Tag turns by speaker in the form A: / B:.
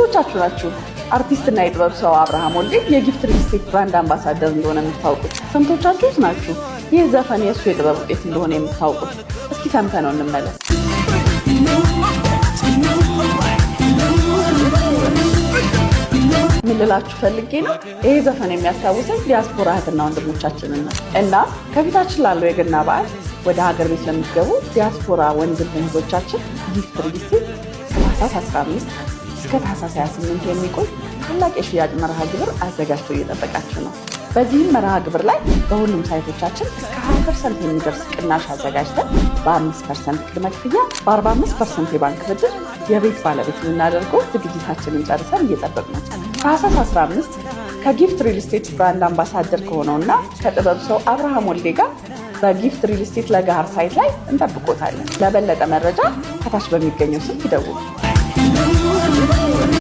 A: ስንቶቻችሁ ናችሁ አርቲስትና የጥበብ ሰው አብርሃም ወልዴ የጊፍት ሪል ስቴት brand ambassador እንደሆነ የምታውቁት? ስንቶቻችሁስ ናችሁ ይህ ዘፈን የእሱ የጥበብ ውጤት እንደሆነ የምታውቁት? እስኪ ሰምተነው እንመለስ። ምን ልላችሁ ፈልጌ ነው፣ ይሄ ዘፈን የሚያስታውሰኝ ዲያስፖራ እህትና ወንድሞቻችንን ነው። እና ከፊታችን ላለው የገና በዓል ወደ ሀገር ቤት ለምትገቡ ዲያስፖራ ወንድም እህቶቻችን ጊፍት ሪል ስቴት ከታህሳስ 15 እስከ ታህሳስ 28 የሚቆይ ታላቅ የሽያጭ መርሃ ግብር አዘጋጅቶ እየጠበቃችሁ ነው። በዚህም መርሃ ግብር ላይ በሁሉም ሳይቶቻችን እስከ 20% የሚደርስ ቅናሽ አዘጋጅተን በ5% ቅድመ ክፍያ፣ በ45% የባንክ ብድር የቤት ባለቤት ልናደርገው ዝግጅታችንን ጨርሰን እየጠበቅን ነው። ታህሳስ 15 ከጊፍት ሪል ስቴት brand ambassador ከሆነውና ከጥበብ ሰው አብርሃም ወልዴ ጋር በጊፍት ሪል ስቴት ለገሃር site ላይ እንጠብቆታለን። ለበለጠ መረጃ ከታች በሚገኘው ስልክ ይደውሉ።